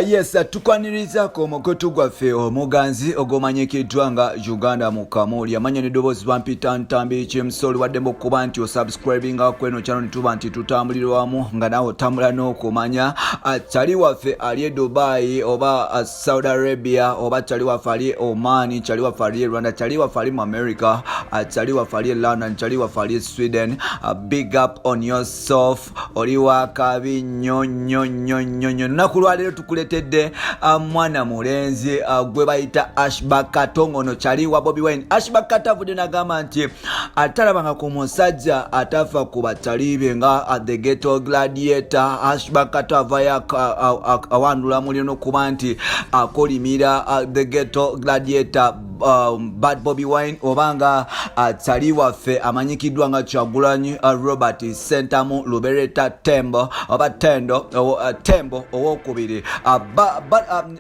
Yes, tukwanirizaako omukutu gwaffe omuganzi ogumanyikiddwa nga Uganda mu Kamuli. Amanya n'eddoboozi bampita Ntambi Kimusoli. Waddembe okuba nti osubscribinga kweno channel, netuba nti tutambulira wamu nga naawe otambula n'okumanya. Kyali waffe ali e Dubai oba Saudi Arabia, oba kyali waffe ali e Oman, kyali waffe ali e Rwanda, kyali waffe ali mu America, kyali waffe ali e London, kyali waffe ali e Sweden, big up on yourself. Oli wakabi nnyo nnyo nnyo nnyo nnyo. Lunaku lwaleero tukuletedde mwana mulenzi gwe bayita Ashburg Kato, ngono kyali wa Bobi Wine. Ashburg Kato avudde nagamba nti atalabanga ku musajja atafa ku batali be nga the Ghetto Gladiator. Ashburg Kato avayo awandula muliro n'okuba nti akolimira the Ghetto Gladiator, Bad Bobi Wine, obanga kyali waffe amanyikiddwa nga Kyagulanyi Robert Sentamu Lubereta Tembo oba Tendo Tembo owokubiri.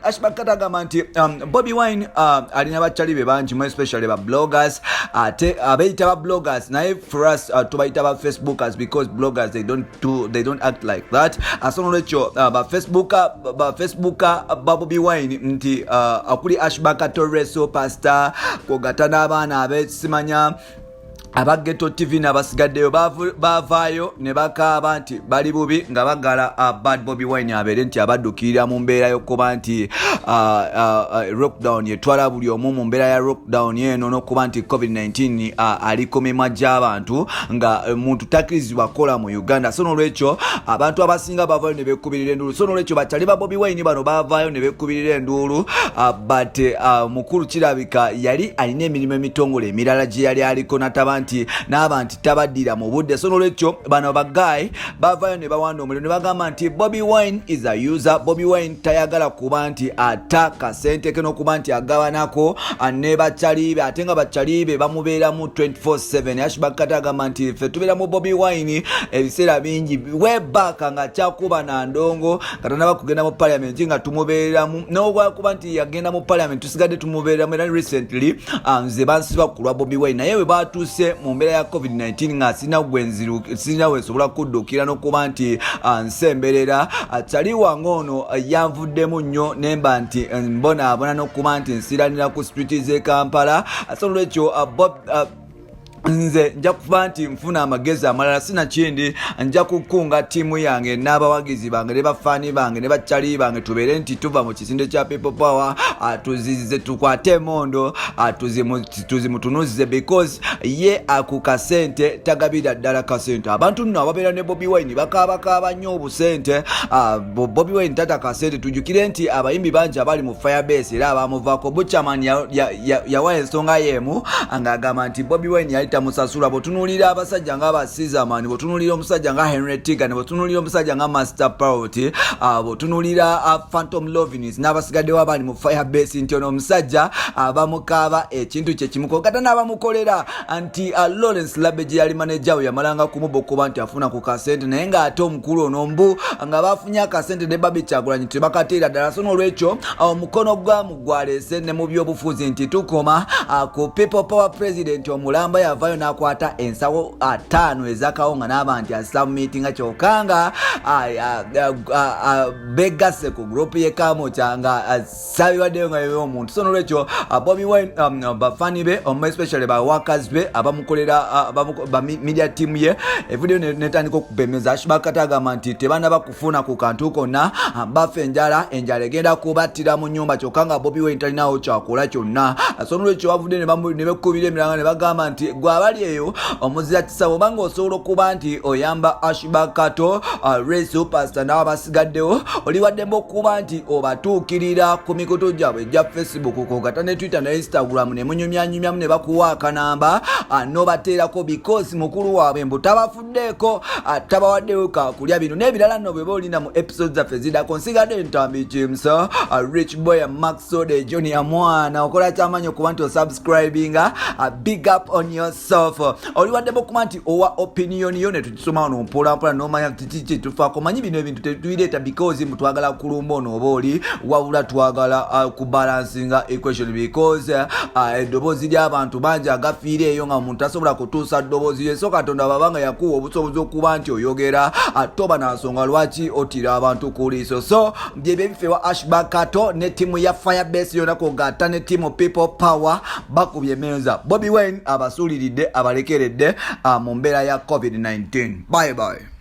Ashburg Kato agamba nti Bobi Wine alina bakyali be bangi mu, especially ba bloggers, ate abeeyita ba bloggers, naye for us tubayita ba Facebookers, because bloggers, they don't act like that. So nolwekyo ba Facebooker ba Bobi Wine nti akuli Ashburg Kato, Superstar, kwogata n'abaana abesimanya aba Ghetto TV n'abasigaddeyo, baavaayo ne bakaaba nti bali bubi nga bagala Bad Bobi Wine abeere nti abaddukirira mu mbeera y'okuba nti lockdown etwala buli omu mu mbeera ya lockdown eno, n'okuba nti COVID-19 ali ku mimwa gy'abantu nga muntu takkirizibwa kukola mu Uganda. So nolwekyo abantu abasinga bavaayo ne beekubirira enduulu. So nolwekyo bakyali ba Bobi Wine bano baavaayo ne beekubirira enduulu, but mukulu kirabika yali alina emirimu emitongole emirala gye yali aliko, nataba nti n'aba nti tabaddira mu budde. So nolwekyo bano ba guy bavaayo ne bawanda omuliro ne bagamba nti Bobi Wine is a user. Bobi Wine tayagala kuba nti ata kasente ke n'okuba nti agabanako ne bakyali be, ate nga bakyali be bamubeeramu 24/7. Ashburg Kato agamba nti ffe tubeera mu Bobi Wine ebiseera bingi webaka nga kyakuba na ndongo nga tanaba kugenda mu parliament, nga tumubeereramu, n'olwakuba nti yagenda mu parliament tusigadde tumubeereramu. Era recently nze bansiba ku lwa Bobi Wine, naye bwe batuuse mu mbeera ya COVID-19 nga sirina sirina wensobola kuddukira n'okuba nti nsemberera kyali wange ono, yanvuddemu nnyo nemba nti mbonaabona n'okuba nti nsiranira ku street z'e Kampala. So nolwekyo nze nja kuba nti nfuna amagezi amalala, sinakindi nja kukunga ttiimu yange n'abawagizi bange ne bafaani bange ne bakyali bange, tubeere nti tuva mu kisinde kya People Power, tuzize tukwate emondo, tuzimutunuzize, because ye aku kasente tagabira ddala kasente. Abantu nno ababeera ne Bobi Wine bakaabakaaba nnyo obusente. Bobi Wine tata kasente. Tujjukire nti abayimbi bangi abali mu Firebase era abamuvaako, Buchaman yawa ensonga yeemu ng'agamba nti Bobi Wine yali tamusasula. Bwetunuulira abasajja nga ba Sizzaman, bwetunuulira omusajja nga Henry Tigan, bwetunuulira omusajja nga Master Parrot, bwetunuulira Phantom Lovins n'abasigaddewo abali mu Firebase, nti ono omusajja bamukaaba ekintu kye kimu kogata n'abamukolera nti Lawrence Labe gye yali manager we yamalanga kumuba okuba nti afuna ku kasente, naye ng'ate omukulu ono mbu nga bafunye akasente ne Barbie Kyagulanyi tebakateera ddala. So n'olwekyo omukono gwa gwalese ne mu byobufuzi nti tukoma ku People Power president omulamba yavayo n'akwata ensawo 50 ezakawunga n'aba nti asubmitinga, kyokka nga begasse ku group ye Kamokya nga sabibaddeyo nga yebe omuntu. So nolwekyo Bobi Wine, bafani be, especially ba workers be abamukolera, ba media team ye evuddeyo netandika okubemeza. Ashburg Kato agamba nti tebanaba kufuna ku kantu konna, bafa enjala, enjala egenda kubattira mu nyumba, kyokka nga Bobi Wine talinawo kyakola kyonna. So nolwekyo bavudde ne bekubira emiranga ne bagamba nti gwe abali eyo omuzira kisabo, obanga osobola okuba nti oyamba Ashburg Kato, Ray Superstar n'abasigaddewo, oli waddembe okuba nti obatuukirira ku mikutu gyabwe egya Facebook kogata ne Twitter ne Instagram, ne munyumyanyumyamu ne bakuwa akanamba n'obateerako, because mukulu waabwe mbu tabafuddeeko, tabawaddeyo kakulya. Bino n'ebirala nno bweba olina mu episode zaffe ziddako. Nsigadde Ntambi Kimsa, Rich Boy Maxode Junior. Mwana okola kyamanyi okuba nti osubscribinga. Big up on yourself. yourself. Oli waddemu okuba nti owa opinion yo netugisoma wano mpolampola nomanya kiki kyetufaako. Manyi bino ebintu tetubireeta because mbu twagala kulumba ono oba oli, wabula twagala kubalansinga equation because eddoboozi ly'abantu bangi agafiira eyo nga omuntu tasobola kutuusa ddoboozi lye. So Katonda bw'aba nga yakuwa obusobozi okuba nti oyogera, toba na nsonga lwaki otira abantu ku liiso. So byebyo ebifa ewa Ashburg Kato ne ttiimu ya Firebase yonna kugatta ne ttiimu People Power. Bakubye emeeza, Bobi Wine abasuuliridde, abalekeredde mu mbeera ya COVID-19. Bye bye.